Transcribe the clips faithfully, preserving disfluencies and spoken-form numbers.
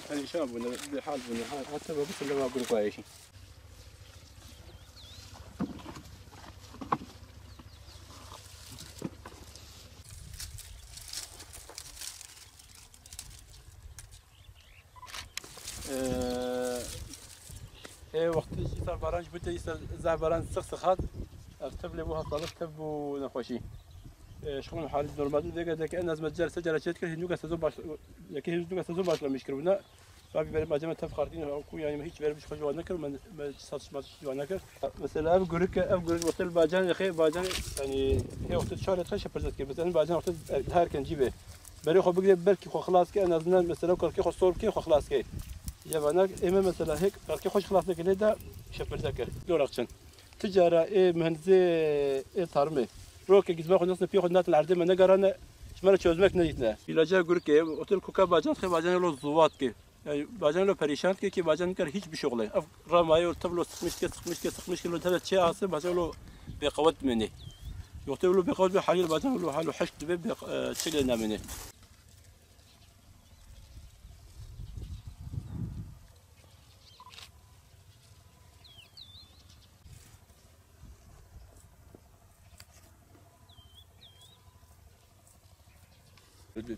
Perîşan bûne, bêhal bûne. Ha, heta ve bisin leva guruk ayêşî. Ee, ê wextê jî îsal baran jî bûte, îsal zehf baran six six hat. Ev tev lê bû hastalık, tev bû nexweşî. Ee, şixul halî normalde vêga deke en az me car se cara çêt kir, hindûka sezon baş-, yekê hindûka sezon başlamış kiribûne. Tabii benim aceme tev xartîn ku yani hiç vermiş xwe ji wan nekir, me, me satış matış ji wan nekir. Mesela ev gurike, ev gurik wextê li bacan yexê, bacan yani hê wextê çar yexê şepirdet kir. Mesela bacan wextê her kencî be. Berê xwe bigire, belkî xwe xilas ke, en azından mesela qirkê xwe sor ke, xwe xilas ke. Cevanak ême mesela hêk qirkê xwe jî xilas neke lê de şepirde kir. Loraqçin. Ti cara ê mühendisê ê tarımê. Roke gizma xwe nasıl piyê xwe natin erdê me negarane, ji me re çözmek nedîtine. İlaca gurke, otel koka bacan, xe bacan lo zuvat ke. Yani bacan lo perişan ke ki bacan kar hiç bir şey olay. Ev ramaye o tablo sıkmış ke, sıkmış ke, sıkmış ke, lo tele çe ase, bacan lo beqavet mene. Yok tablo beqavet be halil bacan lo halo haşt be, be, e, çile namene.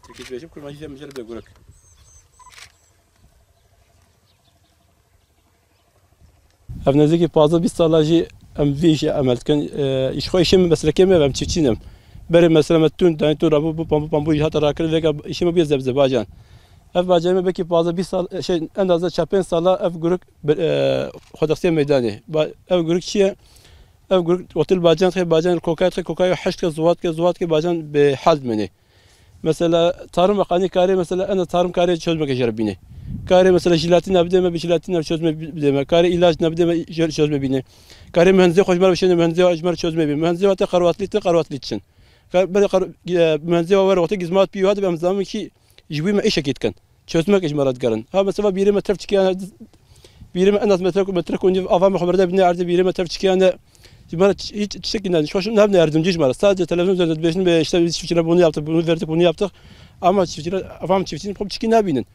Tirkî dibêjim, kurmancî de mijar bê gurek. Ev nêzîkî pazdeh bîst sala jî em vî îşê emel dikin. E, îş xwe îşê min, meslekê min ev, em çiftçî ne. Berê mesela me tûn, danî tûn rabû, bû pambû, pambû jî hate rakirin, vêga îşê min bûye zebze bacan. Ev bacanê me belkî pazdeh bîst sal, e, şey, endaze çar pênc sala ev guruk bi, e, xwe dixistê meydanê. Ba-, ev guruk çi ye? Ev guruk otel bacan dixê, bacan kokay dixê, kokay heşt ke zuvat ke, zuvat ke bacan bi hal dimênê. Mesela tarım ve qanî karê, mesela ena tarım karê çözmek jere bîne. Karê mesela jilatîna bidê me, bi jilatîna çözme bi-, bidê me. Karê îlac ne bidê me, jere çözme bîne. Karê mühendisê xwe ji me re bişêne, mühendisê ji me re çözme bîne. Mühendisê wate qerwatlî te, qerwatlî çin. Ka-, berê qer-, e, mühendisê wa were wextê gizmat pî wate be em zamin kî ji wî me îşekî dikin. Çözmek ji me re digerin. Ha mesela bîrê me tev çikiyane, bîrê me en az metre, metre ku nîv ava me xwe berde bîne erdê, bîrê me tev çikiyane. Ji me re ç-, hiç tiştekî ne, hiç nebine yardımcı ji me re. Sadece televizyon üzerinde dibêjin ve işte biz çiftçilere bunu yaptık, bunu verdik, bunu yaptık. Ama çiftçiler, avam çiftçinin xwe çikî nabînin.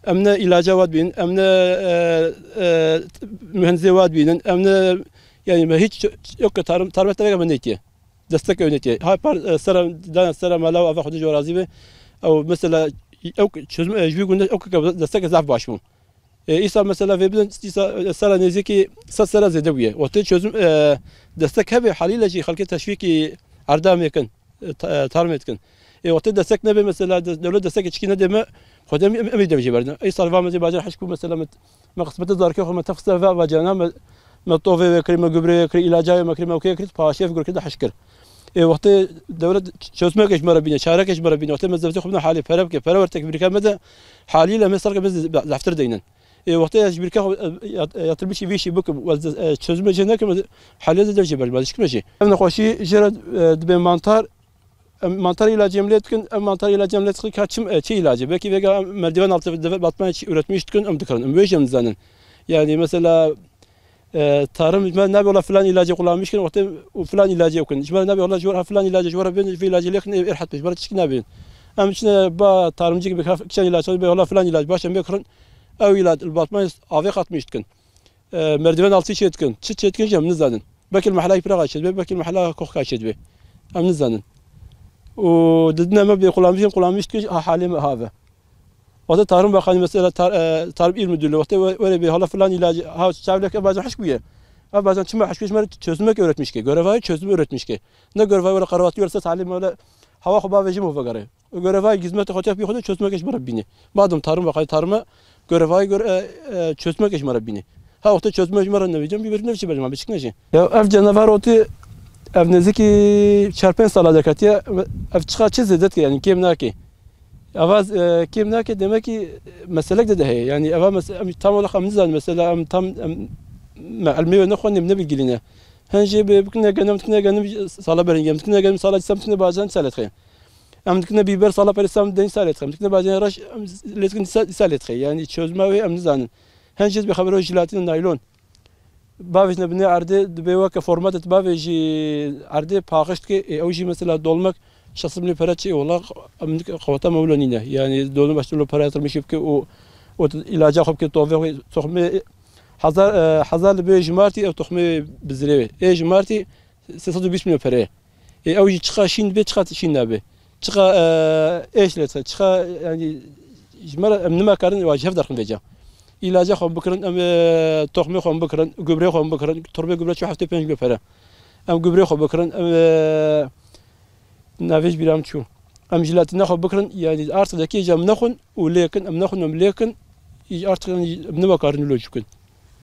Em ne ilaca wad bînin, em ne, e, e, mühendisê wad bînin, em ne, yani me hiç yok ki tarım, tarım etmeye me netiye. Destek ew netiye. Ha par, e, sera, dana sera mala ava xwe ji razî be. Ew mesela ew çözüm, e, ji wî gundê ew destek zaf baş bû. E, îsa mesela vê bidin, îsa, e, sera nêzîkî sed sera zêde bûye. Wextê çözüm, e, destek hebe halîle jî xelkê teşwîkî erdamê kin, e, ta-, e, tarmê dikin. E, wextê destek nebe mesela de-, dewlet destek çikî nedê me, xwedê em, em, em ê dev jê berdin. Îsa va me zê bacar heş ku mesela me, me qismete zarkê xwe me tefsir ve bacana me, me tovê ve kirî, me gübre ve kirî, îlaca ve me kirî, me okê kirî, paşê ve gurkê de heş kir. E, wextê dewlet ç-, çözmek ji me re bîne, çarek ji me re bîne, wextê me zevtê xwe bine halê pere bike, pere wertek birke me de halîle me serke me ze-, zeftir deynin. E, wextê ez ji birke xwe, e, yat-, e, yatırmışî vî işî bikim, we ze-, e, çözüme jê nekim, halê de dev jê berdim, ez şikime jê. Ev nexweşî jê re, e, dibê mantar, em mantar ilacê em lê dikin, ev mantar ilacê em lê dikin, ka çim, e, çi ilacê? Belkî vêga merdiven altı deve batman üretmiş dikin, em dikirin, em wê jî em dizanin. Yani mesela, E, tarım, ji me nabê wela filan ilacê kullanmış kin, wextê û filan ilacê ew kin. Ji me nabê wela ji we re filan ilacê, ji we re bên, vî ilacê lê kin, ê, ê rehet be, ji me re tişkî nabên. Em çine ba tarımcî bê, kîçan ilaç, bê wela filan ilac, baş em bê kirin. Ew ilac, li batman avê qatmiş dikin. E, merdiven altı çê dikin. Çi çê dikin jî em nizanin. Belkî li mehla Îpiraxa çê dibe, belkî li mehla Koxka çê dibe. Em nizanin. Û didine me bê kullanmiş, kullanmiş dikin, ha, halê me have. Wate Tarım Bakanı mesela tar-, e, Tarım İl Müdürlüğü wate we-, were bê hala filan ilacı, ha, çavlek e bazen hişk bûye. Ev bazen çima hişk bûye, çözmek öğretmiş ki. Görevayı çözümü öğretmiş ki. Ne görevayı were qervatî were se talim were hawa xwe bavêjim û vegerê. O görevayı hizmet xwe tepî xwe çözmek iş mara bîne. Madem Tarım Bakanı tarıma görevayı göre, e, e, çözmek iş mara bîne. Ha, wextê çözmek ji me re nevêcin, bî berî nevçî berî me biçik nejî. Ya ev canavar otî, ev nêzîkî çar pênc sala derketiye, ev çiqa çi zêde dike, yani kêm nake. Eva, e, kêm nake, demek ki meselek de de heye. Yani eva mes-, em tam olarak em nizanin, mesela em tam, em, me elmê ne xwendin, ne bilgilîne. Hen jê bi, bikine genim, bikine genim sala berin, em bikine genim sala, dîsa bikine bazen salet xeyim. Em dikine bîber sala perî sam deng salet xeyim. Dikine bazen raş, em lê dikin dîsa, dîsa lê xeyim. Yani çözme wê em nizanin. Hen jê bi xebero jilatîn naylon. Bavêjine binê erdê dibê weke formatê tu bavêjî erdê paxişt ke, ê, ew jî mesela dolmek şeş sed milyon pere çi, wela em qeweta me wilo nîne. Yani dolmek başta wilo pere yatırmış bike û Û tu îlaca xwe bike, tovê xwe, toxmê hezar, e, hezar li bê ji martî ew toxmê bizirê wê. Ê ji martî sê sed û bîst milyon pere. Ê ew jî çiqa şîn dibe, çiqa şîn nabe. Çiqa, e, êş lê, çiqa, yanî, ji me re em nimakarin wa ji hev derxin vêca. Îlaca xwe bikirin, em, e, toxmê xwe bikirin, gubrê xwe bikirin, torbê gubre çû heftê pênc milyon pere. Em gubrê xwe bikirin, em, e, navê ji bîra min çû. Em jî latîna xwe bikirin, yanî arsa dekê jî em nexwin û lêkin, em nexwin, em lêkin, î artık em nivakarin lo çûkin.